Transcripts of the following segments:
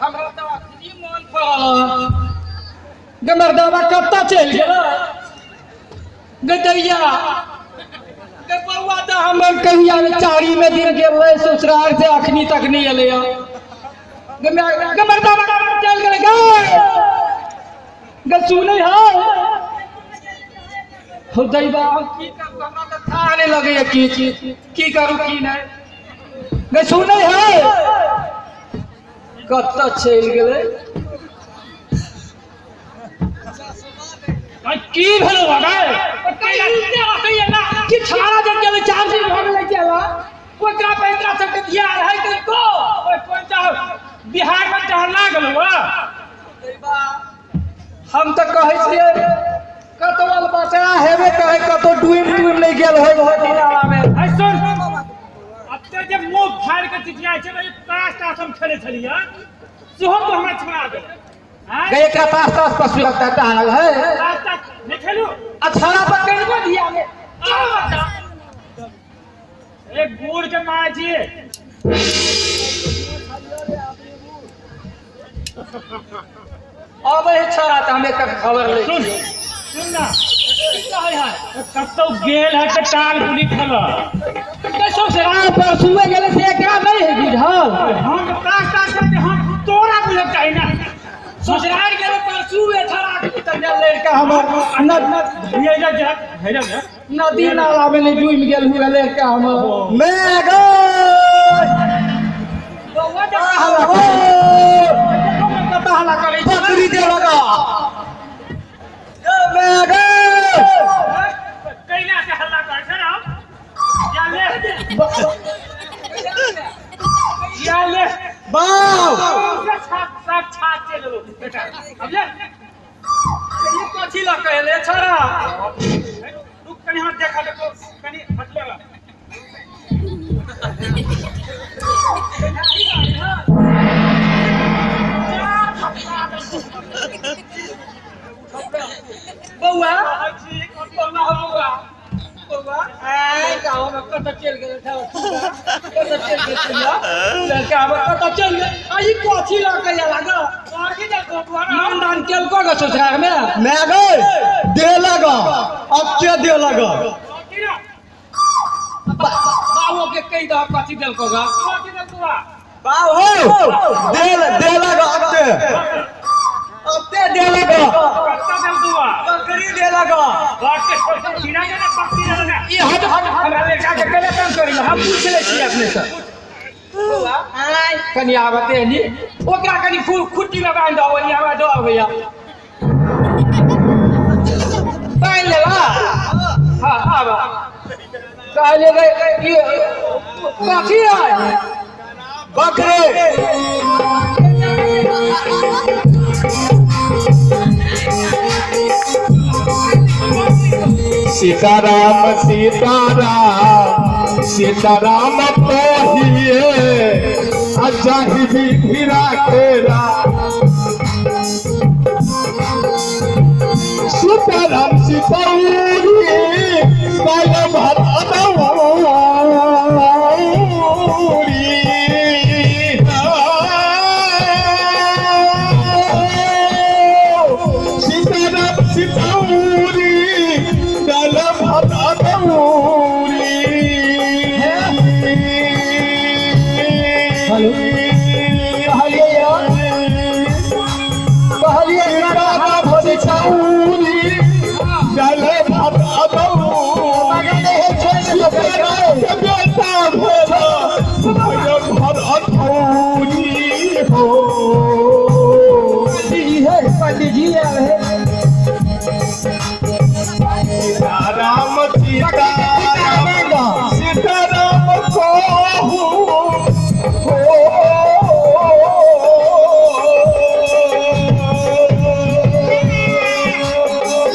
हमरा तऽ अखनी मोन पड़ल गे मर्दाबा कतऽ चलि गेल गे दैया गे बौआ तऽ हमर कहिया ने चारिमे दिन गेल रहै ससुराल से अखनी तक नहि एलै हँ गे गे मर्दाबा कतऽ चलि गेलै गे गे सुनै है हो दैबा हम की करू हमरा तऽ थाह नहि लगैया की की करू की नहि गे सुनै है कतऽ चलि गेलै आई की भेलो बाबा कि छाड़ा जब गेलै चार्जिंग भऽ गेलै केला ओकरा पर एकरा सबके ध्यान है कनिको ओए कोन चाह बिहार में टहलना गेलो बा हम तऽ कहै छियै कतबल बचड़ा हेबे करै कतौ डूबि डूबि नहि गेल होय नदी नालामे आई सुन अब ते जे मुंह फाड़ के चिचियाइ छै भाई ताश ताश हम खेले छलियै सेहो तो हमरा छोड़ा दे आँय? गए एकरा ताश ताश पशु लगता टहल है ताश ताश नहीं खेलू अछाड़ा पर कनिको ध्यान नहि। आओ बच्चा। ए बूढ़ के माय जी अबै है छौड़ा तऽ हम एकर खबर लै सुन छियै। सुन ना की कहै है कतौ गेल है तऽ टाल गुली खेल ससुराल पर सुए गेलै से एकरा नहि है बुझल हम ताश ताश करते हम तोरा बुझक चाही ना ससुराल गेलै पर सुए छौड़ा के तऽ गेल लड़का हमर ये जा जा हे जा जा नदी नाला में नहीं डूबि गेल हुए लड़का हमर मैं गए बौआ जब कतऽ हल्ला करै छै बकरी दे लगा मैं गए कैला से हल्ला कर छै ना या ले या ले बाप छात सात छात चल लो बेटा अब ले ई कथी लऽ कऽ एलै छौड़ा रुक कनी हाथ देखा देखो कनी हटले ला बौआ बौआ बौआ बौआ आइ गाँव में कतऽ चलि गेल कतऽ चलि गेल छलियै लड़का हमर कतऽ चलि गेल आ ई कथी लऽ कऽ आयल ग नाम दान केलको ग ससुराल में मैं गए दे लगा अब क्या दे लगा बाबू के कहि दह कथी देलको ग बाप हो दे दे लगा अब ते अब ते दे लगा बकरी दे लगा ई हट हट हमरा लड़का के केले तंग करी हम पूछ लै छी अपने से बौआ कनि आबते नी ओकरा कनि खुट्टी में बांधि दहो ओनी हमरा डर होइया बांधि लेला हाँ आब कहलियै रे ई कथी है बकरे सीताराम सीताराम सीताराम कहिए अजाहि विधि राखेरा सीताराम सीताउरी काल भर सीताराम सीताउरी काल भर हेलो कहलियै यौ कहलियै सीताराम सीताउरी काल भर मगर नहि है छोड़ि दे सीताराम के बेटा भेला भर अधौरी हो पंडित है पंडित जी आयल है सीताराम सीताराम सीताराम कहू हो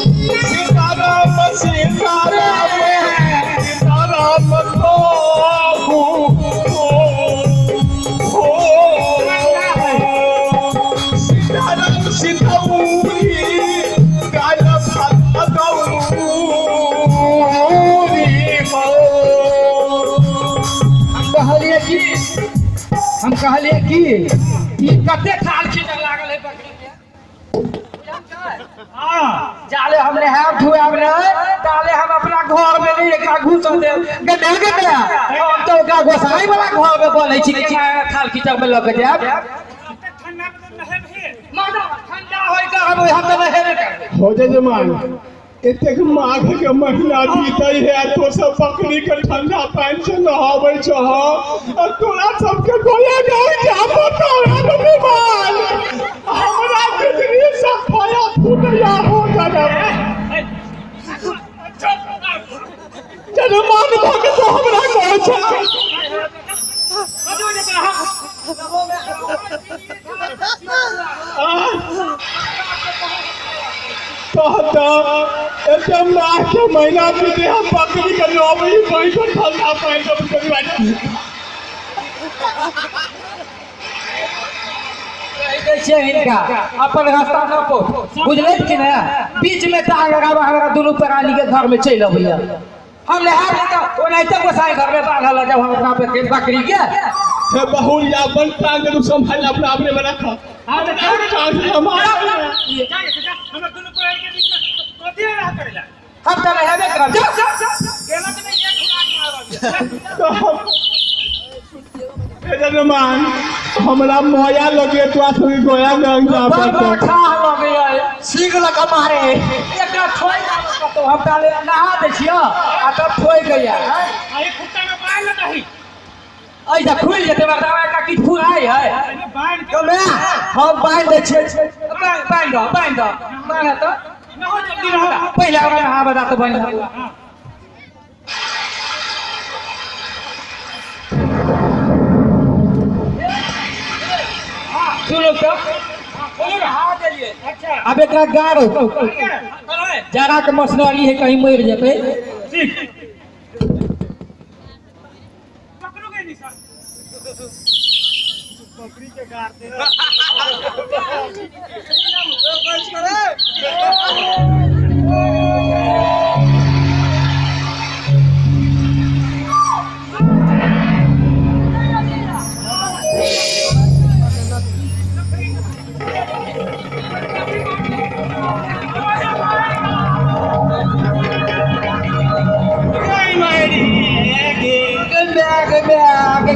सीताराम सीताराम सीताराम कहू हो सीताराम सीतौरी गाय भगौरी हो हम कहलियै की हम कहलियै की ई कते थाल खींचक लागल है बकरी के। हाँ जाले हम नहायब धुआब नहीं ताले हम अपना घर में नहीं एकरा घुस देब। गदे गदे हम तो ओकरा गोसाई वाला घर में बोलै छी कि थाल खींचक में लऽ के जायब। ठंडा में तो नहेबही। ठंडा होय के हम तो नहेबे करबै। हो जजमान, एतेक माघ के महीना बीतै है, तो सब बकरी के ठंडा पानि से नहाबै छह आ तोरा सबके गोया गाँव जा बताओ जजमान, हमरा बिजली सब फया फूटैया हो जजमान भक्त तो हमरा कहै छै। कहता एते माघ के महीना बीते हम बकरी के नहाबै बैठ ठंडा पानि से दै छियै हिनका अपन रास्ता न पो, बुझलै कि ने? बीच में टांग लगाबा हमरा दुनू प्राणी के घर में चलि अबैया। हम नहायब नहि तऽ ओनाहिते गोसाई घर में बान्हल जब हम अपना बकरी के। हे बहुरिया अपन टांग के संभाल अपना अपने में रख। हाँ तो टांग संभाल। हमरा दुनू प्राणी के बीच में कथी रह करेला? हम तऽ नहेबे करब। जा केना के नहीं एक घुमा के मारब। तो हम हे जजमान, हमरा माया लगे तो थोड़ी गोया गंग जा बड़ ठाह लगैया सीख लगा मारे। एकरा ठोइ दाबऽ कतौ, हम ताले नहा दै छियै आ तब ठोइ गैया। आ ई खुट्टा में बान्हि ले दही। ऐसा खुलि जेतै मर्दाबा, एकरा किछु फुराइ है। एहिमे बान्हि के गमे हम बान्हि दै छियै। बान्हि दऽ, बान्हि दऽ, बान्ह तऽ नहो जल्दी रह। पहिले हमरा नहाबऽ दऽ तऽ बान्हि दऽ। सुनू तऽ नहा देलियै। अच्छा आब एकरा गाड़ो जाड़ा के मशीनरी है, कहीं मरि जेतै। ठीक पकड़ोगे निशा बकरी के गाड़ते।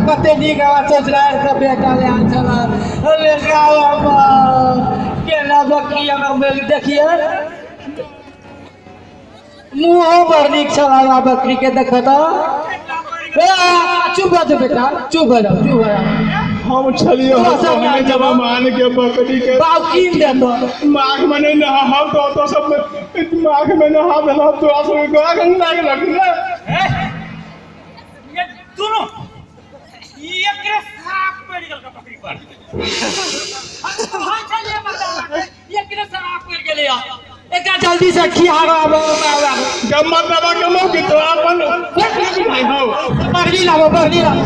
कते नीक आवाज ससुराल से बेटा ले आयल छल। केना बकरी हमर देखिए मुँहो बड़ नीक छल हमरा बकरी के देखत। चुप हो जाओ बेटा, चुप हो जाओ, चुप हो जाओ। हम छलिए जजमान के बकरी के बाप कीन देतो। माघ में नहीं नहाब तो सब माघ में नहा देला तोरा सब गोया गंग लाग लगले। ये दोनों एकरे साफ पड़ गेल का बकरी पर। हां चलिए मर्दाबा, एकरे साफ पड़ गेलै। एकरा जल्दी से खियाबो। गम्मत दबा गमो के तो अपन भाई हो। बरनी लाबो, बरनी लाबो।